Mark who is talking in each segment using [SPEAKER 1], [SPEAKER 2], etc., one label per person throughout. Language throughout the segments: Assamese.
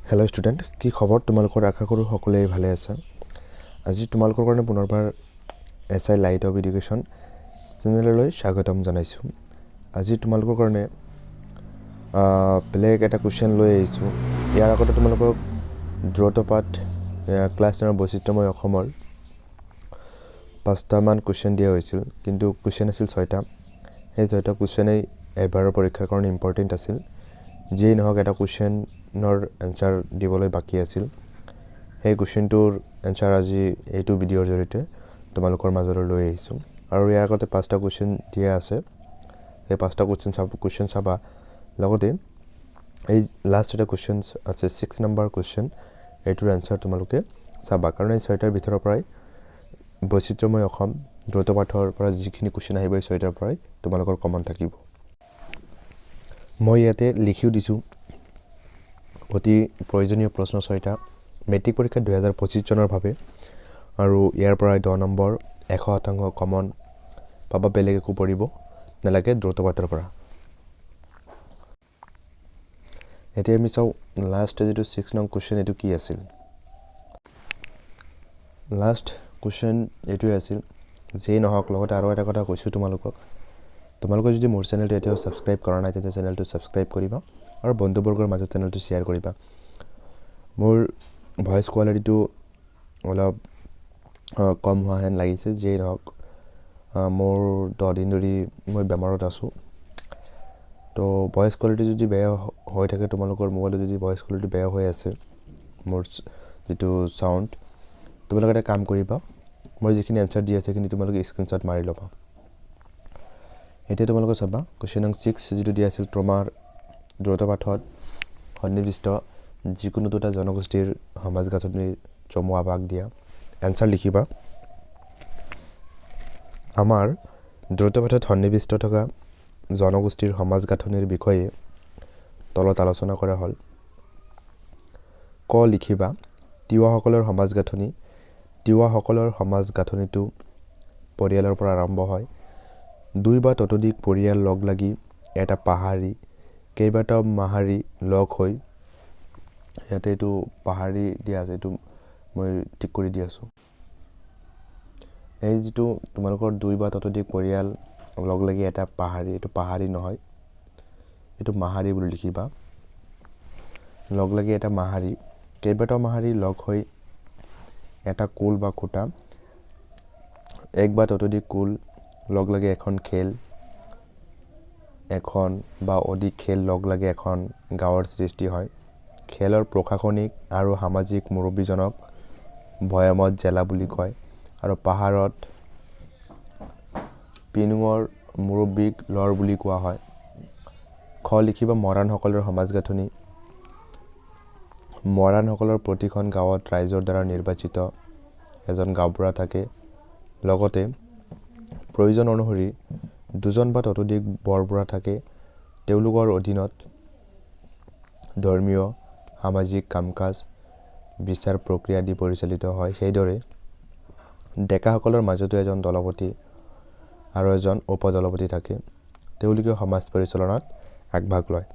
[SPEAKER 1] হেল্ল' ষ্টুডেণ্ট, কি খবৰ তোমালোকৰ? আশা কৰোঁ সকলোৱে ভালে আছা। আজি তোমালোকৰ কাৰণে পুনৰবাৰ S I light of education চেনেললৈ স্বাগতম জনাইছোঁ। আজি তোমালোকৰ কাৰণে বেলেগ এটা কুৱেশ্যন লৈ আহিছোঁ। ইয়াৰ আগতে তোমালোকক দ্ৰুতপাঠ ক্লাছ 10ৰ বৈচিত্ৰ্যময় অসমৰ পাঁচটামান কুৱেশ্যন দিয়া হৈছিল, কিন্তু কুৱেশ্যন আছিল ছয়টা। সেই ছয়টা কুৱেশ্যনেই এবাৰৰ পৰীক্ষাৰ কাৰণে ইম্পৰ্টেণ্ট আছিল। যিয়েই নহওক, এটা কুৱেশ্যনৰ এনচাৰ দিবলৈ বাকী আছিল। সেই কুৱেশ্যনটোৰ এনচাৰ আজি এইটো ভিডিঅ'ৰ জৰিয়তে তোমালোকৰ মাজলৈ লৈ আহিছোঁ। আৰু ইয়াৰ আগতে পাঁচটা কুৱেশ্যন দিয়া আছে, সেই পাঁচটা কুৱেশ্যন চাবা। লগতে এই লাষ্ট এটা কুৱেশ্যন আছে, 6 নম্বৰ কুৱেশ্যন, এইটোৰ এনচাৰ তোমালোকে চাবা। কাৰণ এই ছয়টাৰ ভিতৰৰ পৰাই বৈচিত্ৰ্যময় অসম দ্ৰুতপাঠৰ পৰা যিখিনি কুৱেশ্যন আহিব, এই ছয়টাৰ পৰাই তোমালোকৰ কমন থাকিব। মই ইয়াতে লিখিও দিছোঁ, অতি প্ৰয়োজনীয় প্ৰশ্ন ছয়টা মেট্ৰিক পৰীক্ষা 2025 চনৰ বাবে। আৰু ইয়াৰ পৰাই 10 নম্বৰ 100% কমন পাবা। বেলেগ একো পঢ়িব নালাগে দ্ৰুতপাঠৰ পৰা। এতিয়া আমি চাওঁ লাষ্ট যিটো 6 নং কুৱেশ্যন, এইটো কি আছিল। লাষ্ট কুৱেশ্যন এইটোৱে আছিল। যিয়েই নহওক, লগতে আৰু এটা কথা কৈছোঁ তোমালোকক, তোমালোকে যদি মোৰ চেনেলটো এতিয়াও ছাবস্ক্ৰাইব কৰা নাই, তেতিয়া চেনেলটো ছাবস্ক্ৰাইব কৰিবা আৰু বন্ধুবৰ্গৰ মাজত চেনেলটো শ্বেয়াৰ কৰিবা। মোৰ ভইচ কোৱালিটিটো অলপ কম হোৱা হেন লাগিছে। যিয়েই নহওক, মোৰ 10 দিন ধৰি মই বেমাৰত আছোঁ। তো ভইচ কোৱালিটি যদি বেয়া হৈ থাকে, তোমালোকৰ মোবাইলত যদি ভইচ কোৱালিটি বেয়া হৈ আছে, মোৰ যিটো চাউণ্ড, তোমালোকে এটা কাম কৰিবা, মই যিখিনি এনচাৰ দি আছোঁ সেইখিনি তোমালোকে স্ক্ৰীনশ্বট মাৰি ল'বা। এতিয়া তোমালোকে চাবা, কুৱেশ্যন নং 6 যিটো দিয়া আছিল, তোমাৰ দ্ৰুতপাঠত সন্নিৱিষ্ট যিকোনো দুটা জনগোষ্ঠীৰ সমাজ গাঁথনিৰ চমু আভাস দিয়া। এনচাৰ লিখিবা, আমাৰ দ্ৰুতপাঠত সন্নিৱিষ্ট থকা জনগোষ্ঠীৰ সমাজ গাঁথনিৰ বিষয়ে তলত আলোচনা কৰা হ'ল। ক লিখিবা, তিৱাসকলৰ সমাজ গাঁথনি। তিৱাসকলৰ সমাজ গাঁথনিটো পৰিয়ালৰ পৰা আৰম্ভ হয়। দুই বা ততোধিক পৰিয়াল লগ লাগি এটা পাহাৰী, কেইবাটাও মাহাৰী লগ হৈ, ইয়াতে এইটো পাহাৰী দিয়া আছে, এইটো মই ঠিক কৰি দি আছোঁ। এই যিটো তোমালোকৰ দুই বা ততোধিক পৰিয়াল লগ লাগি এটা পাহাৰী, এইটো পাহাৰী নহয়, এইটো মাহাৰী বুলি লিখিবা। লগ লাগি এটা মাহাৰী, কেইবাটাও মাহাৰী লগ হৈ এটা কুল বা খুটা, এক বা ততোধিক কুল লগ লাগি এখন খেল, এখন বা অধিক খেল লগ লাগি এখন গাঁৱৰ সৃষ্টি হয়। খেলৰ প্ৰশাসনিক আৰু সামাজিক মুৰব্বীজনক ভৈয়ামত জেলা বুলি কয় আৰু পাহাৰত পিনুঙৰ মুৰব্বীক লৰ বুলি কোৱা হয়। খ লিখিবা, মৰাণসকলৰ সমাজ গাঁথনি। মৰাণসকলৰ প্ৰতিখন গাঁৱত ৰাইজৰ দ্বাৰা নিৰ্বাচিত এজন গাঁওবুঢ়া থাকে। লগতে প্ৰয়োজন অনুসৰি দুজন বা ততোধিক বৰবুঢ়া থাকে। তেওঁলোকৰ অধীনত ধৰ্মীয়, সামাজিক কাম কাজ, বিচাৰ প্ৰক্ৰিয়া আদি পৰিচালিত হয়। সেইদৰে ডেকাসকলৰ মাজতো এজন দলপতি আৰু এজন উপদলপতি থাকে। তেওঁলোকে সমাজ পৰিচালনাত আগভাগ লয়।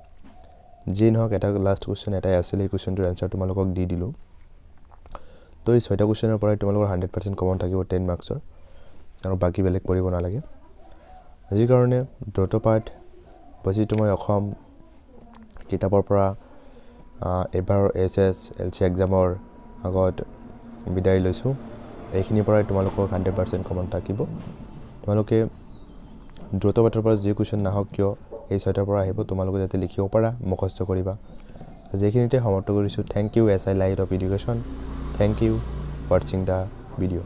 [SPEAKER 1] যিয়ে নহওক, এটা লাষ্ট কুৱেশ্যন এটাই আছিল, সেই কুৱেশ্যনটোৰ এনচাৰ তোমালোকক দি দিলোঁ। তো এই ছয়টা কুৱেশ্যনৰ পৰাই তোমালোকৰ 100% কমন থাকিব 10 মাৰ্কছৰ আৰু বাকী বেলেগ পঢ়িব নালাগে। আজিৰ কাৰণে দ্ৰুতপাঠ বৈচিত্ৰ্যময় অসম কিতাপৰ পৰা এইবাৰ এইচএছএলচি এক্সামৰ আগত বিদায় লৈছোঁ। এইখিনিৰ পৰাই তোমালোকৰ 100% কমন থাকিব। তোমালোকে দ্ৰুতপাঠৰ পৰা যি কুৱেশ্যন নাহক কিয়, এই ছয়টাৰ পৰা আহিব। তোমালোকে যাতে লিখিব পাৰা, মুখস্থ কৰিবা। আজি এইখিনিতে সমাপ্ত কৰিছোঁ। Thank you, SI Light of Education. Thank you watching the video.